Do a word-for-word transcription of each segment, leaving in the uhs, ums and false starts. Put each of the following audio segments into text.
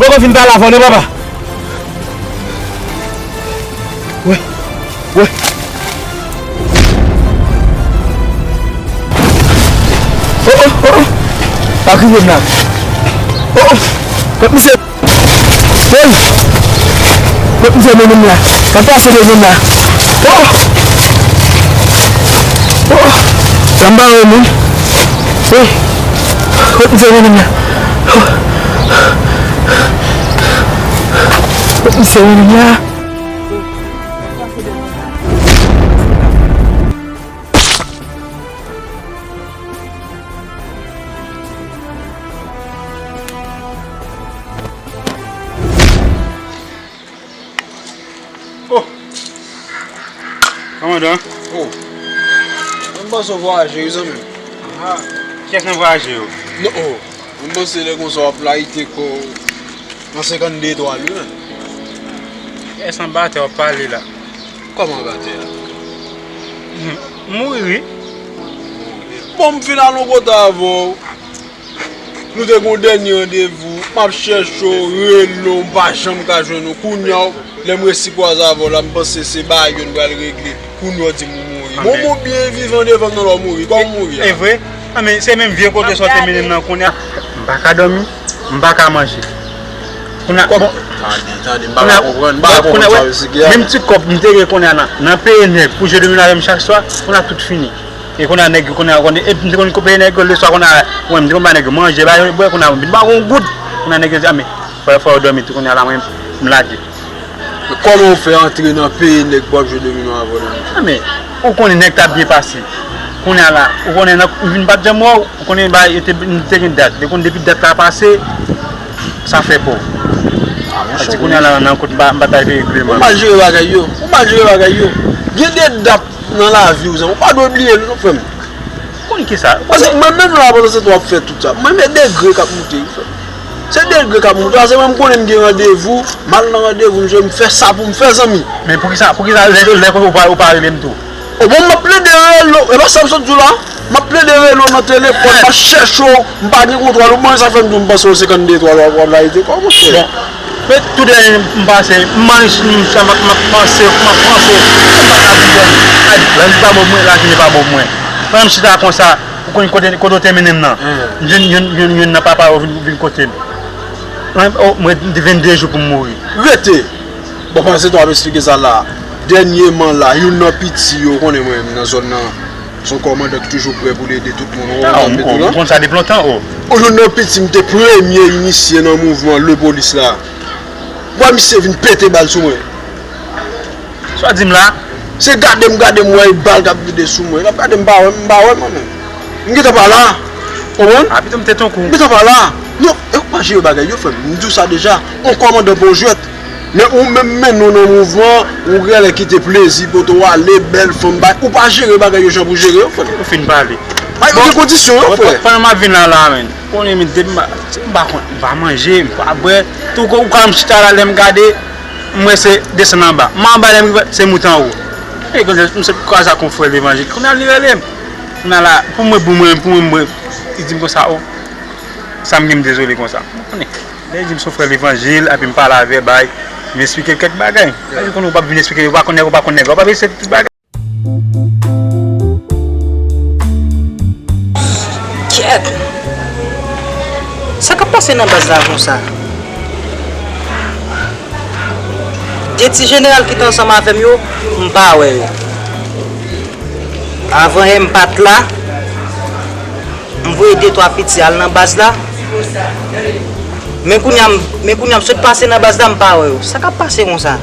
Poko fin pale avè w non, papa. Wè, wè. Oh, oh, oh, oh. Pa kriye m la. Oh, oh. Kot misye? Woy! Kot misye mennen m la? Sa pase devan m la? Oh! Oh! Sa m pa wè moun. Woy! Kot misye mennen m la? Oh! Kot misye mennen m la? Oh! Kòmandan? Oh! Mwen panse w vwayaje wi zanmi m. Ah, kiyès nan vwayaje yo? Non, oh! Mwen panse lè konsa w ap layite kò w nan senkannde etwal wi menm. Kiyès anba tè w ap pale la? Kòman anba tè a? M mouri wi. Bon, m fin al yon kote avè w. Nou te gen yon dènye randevou. M ap chèche w, rele w, m pa janm ka jwenn ou. Kounye a, lè m resi kwaze avè w la, m panse se bagay yo n pral regle. Kounye a, w di m ou mouri. Bon, mwen byen vivan devan m nan lè w mouri. Kòman w mouri a? E vre? Anben, se menm vye kote sa w te mennen m nan kounye a. M pa ka dòmi, m pa ka manje. Kounye a, bon, tande, tande, m pa ka konprann, m pa ka konprann sa misye di a. Menm ti kòb m te gen kounye a nan, nan peye nèg pou jwe domino avè m chak swa, kounye a tout fini. E kounye a nèg yo kounye a, kounye a, e m te konn peye nèg yo leswa kounye a, mwen, m te konn bay nèg yo manje, bay yo bwè, kounye a, m vin pa gen yon goud. Kounye a nèg yo di, a men, fò, fò yo dòmi tou, kounye a la, mwen, m lage. Kòman w fè antre nan peye nèg pou w ap jwe domino avè w nan mitan? A men, ou konnen nèg t ap byen pase. Kounye a la, ou konnen nan, m vin pa t janm wè w, ou konnen ba, yo te, m te gen dat. Yo konn depi dat la pase, sa fè pa w. Sa di kounye a la, nan kote m pa, m pa t al peye grenn. Ou mal jere bagay yo. Ou mal jere bagay yo. Gen de dat nan lavi w, zanmi. Ou pa dwe bliye l non, frè m. Konn kisa? Paske mwen menm la, pandan se tan w ap fè tout sa, mwen men degre k ap moute wi, frè m. Se degre k ap moute. Paske mwen m konnen m gen randevou, m al nan randevou, m jwe, m fè sa pou m fè, zanmi. Men poukisa, poukisa lè, lè ou pa, ou pa rele m tou? O bon, m ap plede rele w, e pa sa m sot di w la? M ap plede rele w nan telefòn, m ap chèche w, m pa gen kontwòl ou. Bon, sa fè m di w m panse w senkannde etwal w ap, w ap layite kò w, monchè. Bon, men tou dènye m pase, m manj, m, sa m ap, m ap panse, m ap panse, m pa ka vin dòmi. Ay, lavi pa bon pou mwen, lavi pa bon pou mwen. Pandan m chita konsa, ou konn kote, kote w te mennen m nan. M jwenn, jwenn, jwenn, jwenn nan papa yo vin, vin kote m. Mwen, o, mwen, m te vennde jou pou m mouri. Rete! Bon, pandan se tan w ap esplike sa la, dènyeman la, youn nan piti yo, ou konnen mwen menm nan zòn nan, se yon kòmandan ki toujou prè pou l ede tout moun, ou konprann, Petro, non? Ou konn sa depi lontan, o. O, youn nan piti m te premye inisye nan mouvman lepolis la. Wè misye vin pete bal sou mwen. Sa w di m la? Se gade m, gade m wè e bal k ap vide sou mwen. L ap gade m, m pa wè, m pa wè mwen menm. M gentan pa la. Konprann? A, pito m te tankou. M gentan pa la. Non, e ou pa jere bagay yo, frè m. M di w sa deja. On kòmandan pa w jwèt. Men ou menm mennen w nan mouvman, ou genlè kite plezi pote w ale, bèl fanm bay. Ou pa jere bagay yo jan pou jere yo, frè m. Ou fin pale. Ay, ou gen kondisyon yo, frè. Pandan m ap vin la, la, menn. Konnen men depi m pa, m pa konn, m pa manje, m pa bwè. Tou kou ou ka m chita la, lè m gade, m wè se desann anba. M anba, lè m rive, se moute anwo. E konnen m sot kwaze ak yon frè levanjil. Kounye a li rele m. Kounye a la, pou mwen, pou mwen, pou mwen, mwen, li di m konsa, o, sa m gen, m dezole konsa. Ou konnen. Lè li di m se yon frè levanjil, epi m pale avè l, bay, m esplike l kèk bagay. Sa vle di konnen ou p ap vin esplike, ou pa konn nèg, ou pa konn nèg, ou p ap esplike tout bagay. Kèt! Sa k ap pase nan baz la konsa? De ti jeneral ki te ansanm avè m yo, m pa wè yo. Avan yè m pa t la, m voye de twa piti al nan baz la. Men kounye a, m, men kounye a m sot pase nan baz la, m pa wè yo. Sa k ap pase konsa?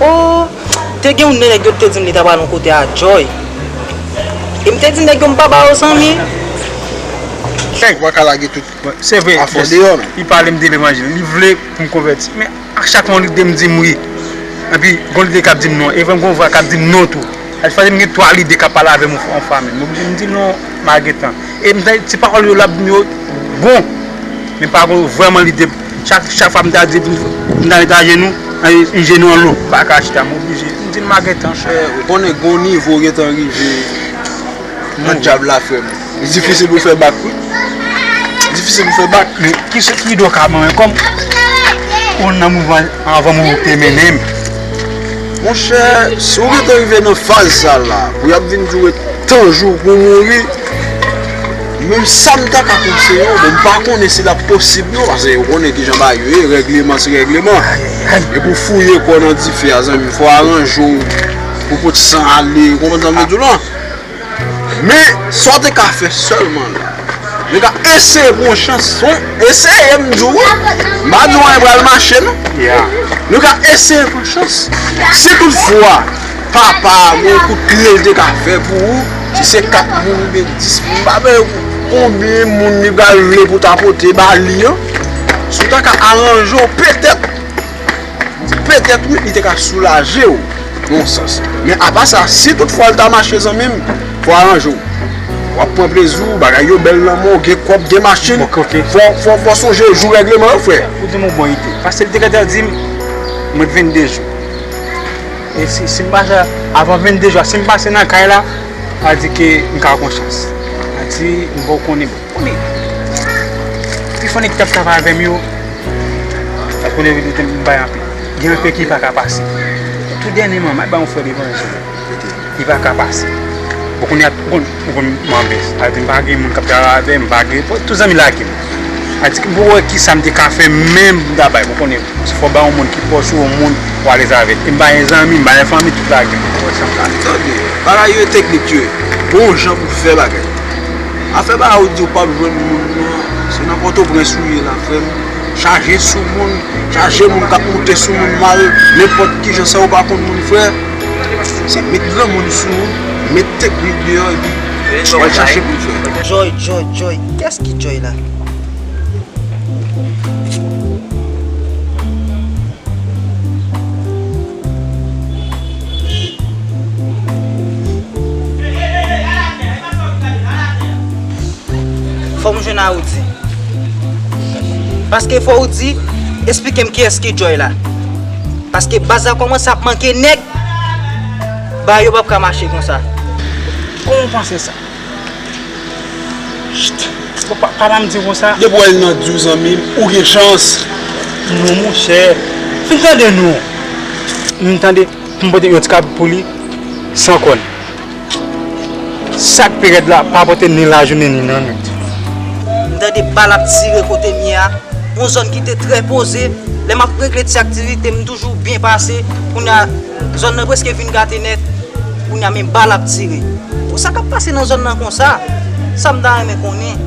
Oh, te gen youn nan nèg yo ki te di m li ta pral yon kote a Joy. E m te di nèg yo m pa ba yo zanmi. Nèg pa ka lage tout afè w deyò, non. Li pale m de levanjil. Li vle pou m konvèti. Men ak chak yon lide m di m wi. Epi gon lide k ap di m non. E vre m gon vwa k ap di m non tou. Alfred, m gen twa lide k ap pale avè m yon fwa menm. M oblije m di non, m a gen tan. E m tande ti pawòl yo l ap di m yo bon. Men pa gon vrèman lide. Chak, chak fwa m ta di, m ta met ajenou, an, jenou anlo. M pa ka chita, m oblije. M di l m a gen tan. Monchè, ou konnen gon nivo w gentan rive nan djab la, frè m. Li difisil pou fè bak wi. Difisil pou fè bak. Men ki se ki do ka ban mwen kòm ou nan mouvman avan mwen te mennen m? Monchè, si w gentan rive nan faz sa la, pou y ap vin di w ret tan jou pou w mouri, menm sa m ta ka konseye w, bon, m pa konnen si l ap posib non, paske ou konnen kijan bagay yo ye, règleman se règleman. E pou fouye kò nan dife a, zanmi, fò w aranje w pou pot san ale, ou konprann sa m vle di w lan? Men, sa w te ka fè sèlman la, men ka eseye pran chans. Wi, eseye, m di w, wi. M pa di w anyen pral mache, non. Men ka eseye pran chans. Si toutfwa, papa a, gen yon kout kle l te ka fè pou ou, si se kat moun oubyen dis moun, m pa konnen konbyen moun li pral vle pou ta pote ba li an, si w ta ka aranje w, petèt, petèt, wi, li te ka soulaje w, nan yon sans. Men apa sa, si toutfwa l ta mache, zanmi m, fò w aranje w. W ap pran plezi w, bagay yo bèl nan men w, gen kòb, gen machin. Fò, fò, fò sonje jou règleman yo, frè. Ou di m yon bon ide. Paske li te gentan di m, mwen vennde jou. E si, si m pase avan vennde jou a, si m pase nan kay la, a di ke m ka pran chans. A di m poko konnen, bon, konnen. Pi fò nèg k ap travay avè m yo, paske konnen vin m bay anpil. Gen anpil ki pa ka pase. Tou dènyèman, m al bay yon frè levanjil. Li pa ka pase. Bon, kounye a, ou konn, ou konn m anvès. A di m pa gen moun k ap travay avè m, m pa gen, tout zanmi lage m. A di m pou wè kisa m te ka fè menm pou m ta bay, bon, konnen, fò ba yon moun ki pwòch ou, yon moun ou alèz avè l. E m pa gen zanmi, m pa gen fanmi, tout lage m. Ou wè sa m ka fè. Tande, bagay yo e teknik yo ye. Gon jan pou fè bagay. Afè bagay ou di ou p ap jwenn moun nan, se nan Pòtoprens ou ye la, frè m. Chaje sou moun, chaje moun k ap moute sou moun mal, nenpòt kijan sa ou pa konn moun, frè. Se met granmoun sou ou, met teknik deyò, epi w al chache pou fè. Joy, Joy, Joy. Kiyès ki Joy la? Fò m jwenn Awoudi. Paske fò Awoudi esplike m kiyès ki Joy la. Paske baz la kòmanse ap manke nèg. Bagay yo p ap ka mache konsa. Kòman w panse sa? Chit. Bon, pa, pa ban m di w konsa. Depi w wè l nan di w, zanmi m, ou gen chans. Non, monchè. Fin tande non. M tande pou m pote yon ti kab pou li, san kòn. Sa k pi rèd la, pa pote ni lajounen ni lannwit. M tande bal ap tire kote m ye a. Yon zòn ki te trè poze. Lè m ap regle ti aktivite m, m toujou byen pase. Kounye a, zòn nan prèske vin gate nèt. Kounye a, men bal ap tire. Bon, sa k ap pase nan zòn nan konsa? Sa m ta renmen konnen.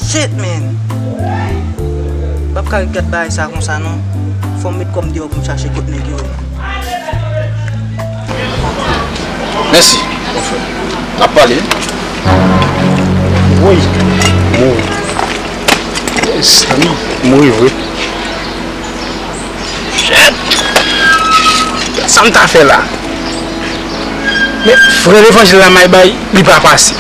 Shit, man. M p ap ka ret gad bagay sa konsa non. Fò m met kò m deyò pou m chache kot nèg yo ye. Mèsi, mon frè. N ap pale. Woy. Woy. Mezanmi, m mouri vre. Shit! Sa m ta fè la? Men frè levanjil la m al bay, li pa pase.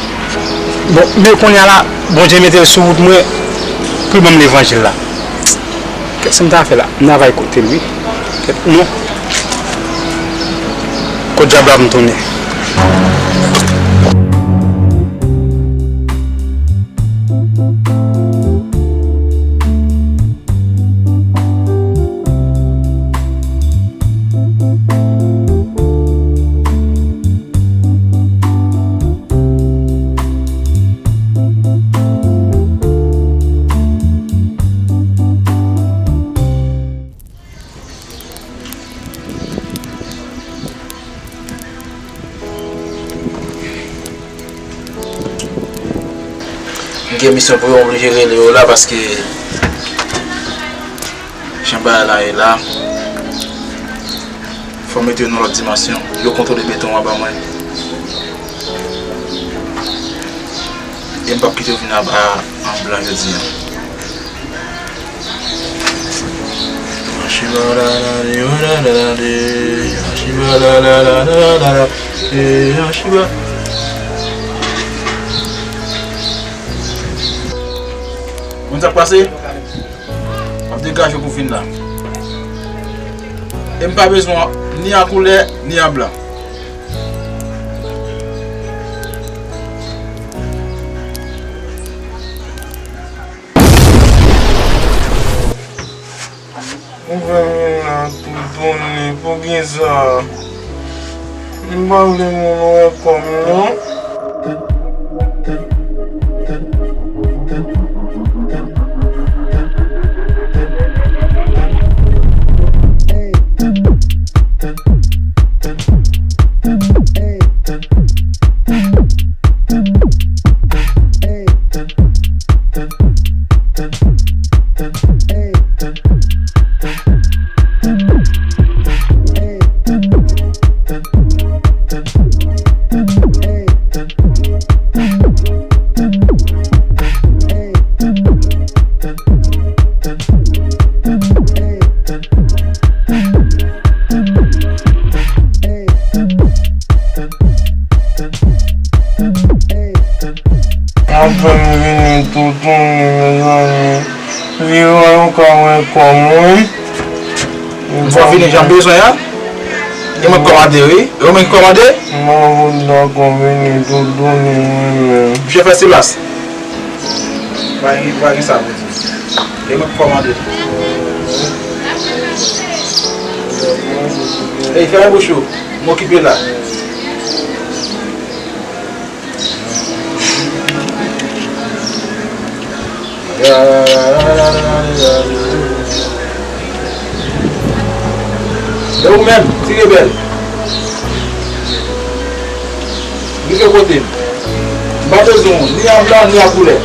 Bon, men kounye a la, Bondye mete l sou wout mwen pou l ban m levanjil la. Kèt sa m ta fè la? M travay kote l, wi. Kèt, non. Kot dyab la pou m tounen? M gen misyon pou yo, m oblije rele yo la paske jan bagay la ye la, fò m mete yo nan lòt dimansyon. Yo kontwole beton an ban mwen. E m p ap kite yo vin anba an blan jodi a. Moun sa k pase? M ap degaje pou fin la. E m pa bezwen ni a koulè, ni a blan. Ou fè m vin la toutouni, poukisa? M pa vle moun wè kò m non. Anfen m vini toutouni, mezanmi. Vivan yo ka wè kò m, wi. Fò w vini jan m bezwen an. E mwen k kòmande, wi. E ou menm ki kòmande? M pa fout dakò vini toutouni, mwen menm. Misye fè silas. Pa gen, pa gen sa pou di. E mwen k kòmande. Ey, fèmen bouch ou. M okipe la. E ou menm, ti rebèl. Rive kote m. M pa bezwen w, ni a blan, ni a koulè.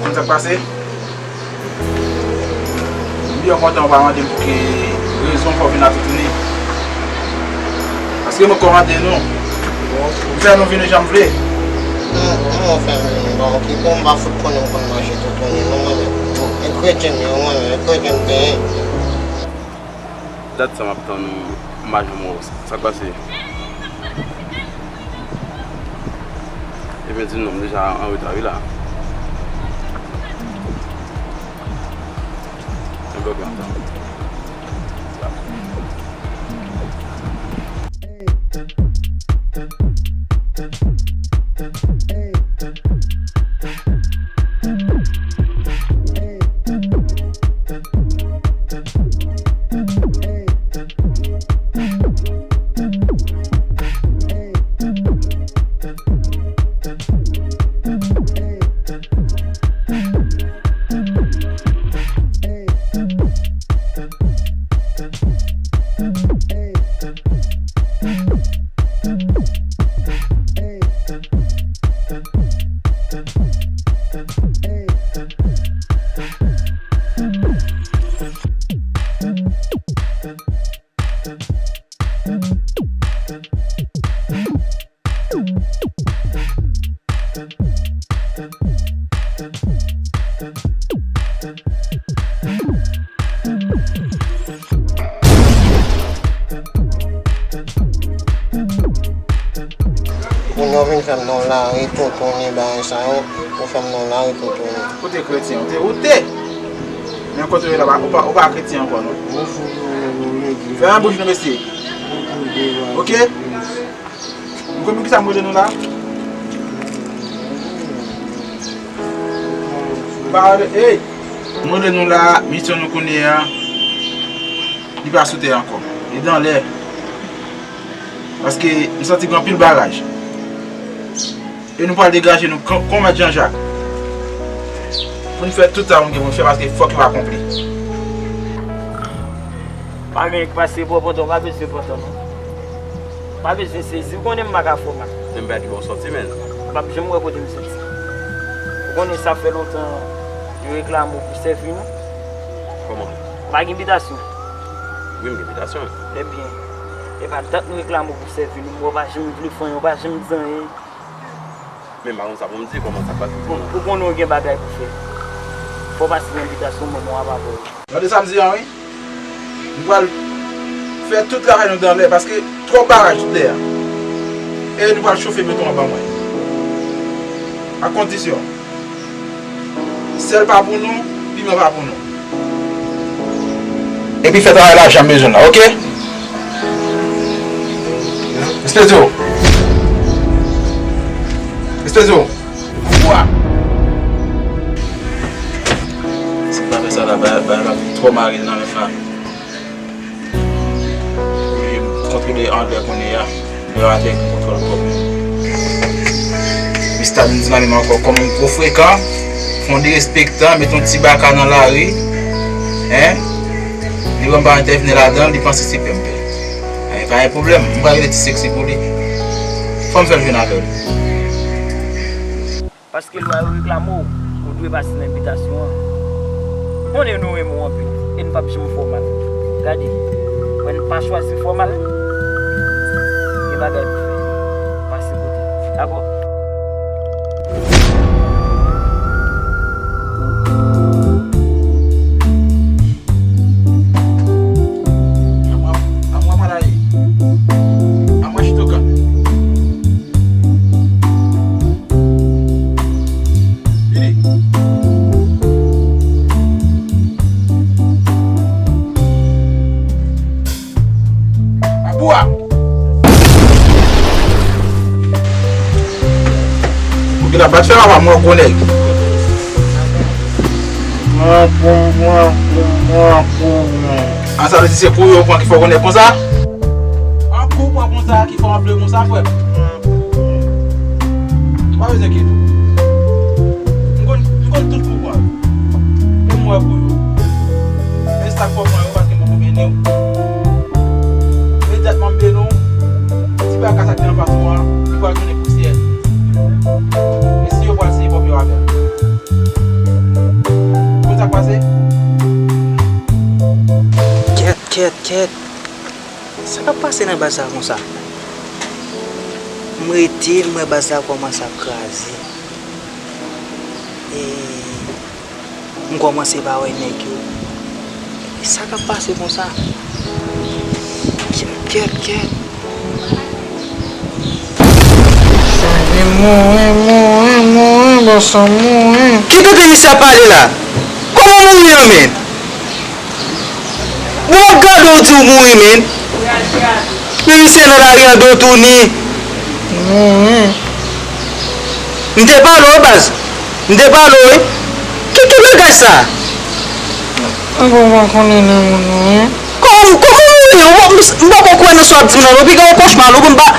Konn sa k pase? M byen kontan ou pa mande m pou ki rezon fè w vin la toutouni. Paske mwen kòmande nou. M fè nou vini jan m vle. Non, kòman w fè m vini? Bon, ki bon, m pa fout konnen m konn manje toutouni non, mwen menm. E kretyen m ye, mwen menm, e kretyen m te ye. Dat sa m ap tann ou, m pa janm wè w. Sa k pase? Ebyen, di m non, m deja an reta wi la. Yon blòk la, m tann ou. Moun yo vin fè m nan lari toutouni bagay sa yo, ou fè m nan lari toutouni. Kote kretyen, ou te, ou te? Men kote w ye la, ou pa, ou pa kretyen ankò, non. Fèmen bouch nou, mesye. Oke? M konn kisa m rele nou la? Pale, ey! M rele nou la, misyon nou kounye a, li pa sou tè ankò. Li dan lè. Paske m santi gen anpil baraj. E nou pral degaje nou kon, kon mèt Jan Jak. Pou n fè tout sa pou n gen pou n fè, paske fòk yo akonpli. Pa gen k pase bò pantan, pa bezwen pantan non. Pa bezwen sezi, ou konnen m pa ka fè w mal. Men m pa di bon sòti, menn. M ap janm wè kote m soti. Ou konnen sa fè lontan yo reklame w pou sèvi nou. Kòman? Pa gen envitasyon. Wi, m gen envitasyon. Ebyen, e pa dat nou reklame w pou sèvi nou, men w pa janm vle fè anyen, w pa janm di anyen. Men m pa konn sa pou m di, kòman sa pase. Bon, ou konnen w gen bagay pou fè. Fò w pase nan bitasyon, manman w ap avè w. Tande sa m di an, wi. Nou pral fè tout travay nou dan lè, paske twòp baraj sou tè a. E nou pral chofe beton an ban mwen. A kondisyon. Sèl pa pou nou, piman pa pou nou. Epi fè travay la jan m bezwen l la, oke? Espedyo! Espedyo! Pouvwa! Si m pa fè sa la, bagay la ap vin twò mare nan men m la. Oblije m kontwole Andrè kounye a. Lè atè gen kontwòl kò m. Mista vin di nan men m ankò, kòman m gwo frekan, fè yon derespektan, met yon ti baka nan lari. Hein? Li wè m pa entèvni ladan l, li panse se pè m pè. Hein, pa gen pwoblèm, m pral rete ti seksi pou li. Fò m fè l jwenn avè l. Paske lwa yo reklame w, ou dwe pase nan bitasyon an. Konnen nou renmen w anpil, e n p ap janm fè w mal. Gade, wè n pa chwazi fè w mal, gen bagay pou fè. Pase kote m. Dakò? Amwa, amwa malaye. Amwa chitoka. Vini. Apou a. Ou gentan bat fè papa mwen gwo nèg. Mwen pou, mwen pou, mwen pou. An sa vle di se kou yo pran ki fè w gwo nèg konsa? An kou pran konsa ki fè w anfle konsa, frè m. Pa bezwen enkyete w. M konn, m konn tout pouvwa yo. E m wè pou yo. Men sa k fè w pran yo paske m poko beni w. Imedyatman m beni w, ti baka sa k te anfas ou an, li pral tounen pousyè. E si yo pral siye pòp yo avè l? Ou konn sa k pase? Kèt, kèt, kèt. Sa k ap pase nan baz sa konsa? M rete, m wè baz la kòmanse ap kraze. E m kòmanse pa wè nèg yo. E sa k ap pase konsa? Kèt, kèt, kèt. Mouri, mouri, mouri, bòs la mouri. Ki kote misye ap pale la? Kòman mouri an, men? Bon, w ap gade w di w mouri, men. Men misye nan lari an do tounen. Mouri. M te pale w, baz. M te pale w, wi. Ki, ki langaj sa? Ankò w pa konnen nan moun nan, wi. Kòman, kòman mouri? M, m, m poko kwè nan sa w ap di m nan, non. Piga w kòchma, non, pou m pa.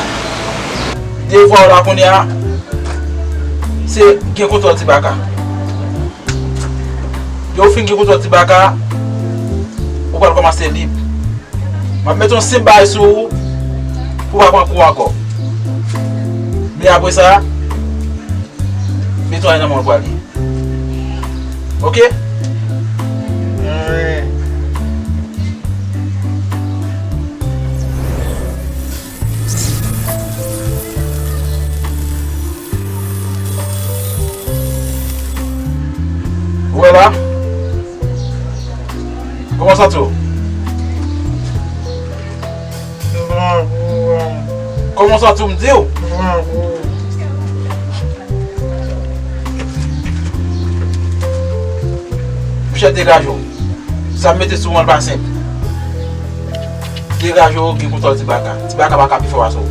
Devwa w la kounye a, se gen kontwòl ti baka. Lè w fin gen kontwòl ti baka, ou pral kòmanse lib. M ap mete yon senp bagay sou ou pou w pa pran kou ankò. Men apre sa, netwaye nan men w l pral ye. Oke? Wi. Ou wè la? Kòman w santi w? Kòman w santi w, m di w? Monchè, degaje w. Sa m mete sou ou an, l pa senp. Degaje w, gen kontwòl ti baka. Ti baka pa ka pi fò pase w.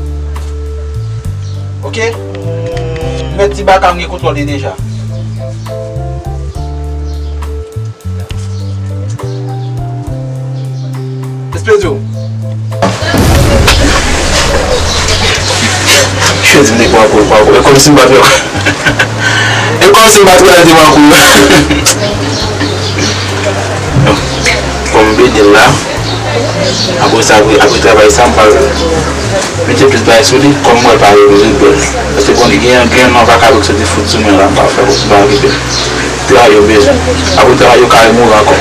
Oke? Mèt ti baka, m gen kontwòl li deja. Espedyo. Jezi, m te pran kou, pran kou. E kòmsi m pa t wè. E kòmsi m pa t wè l te pran kou. Bon, m beni l la. Apre sa, apre, apre travay sa, m pral mete plis bagay sou li. Kòm m wè l pa rive bèl. Paske bon, li gen, gen yon vakabon ki soti fout sou mwen la, m pa fè pou m pa rive. Travay yo bezwen. Apre travay yo ka remouri ankò.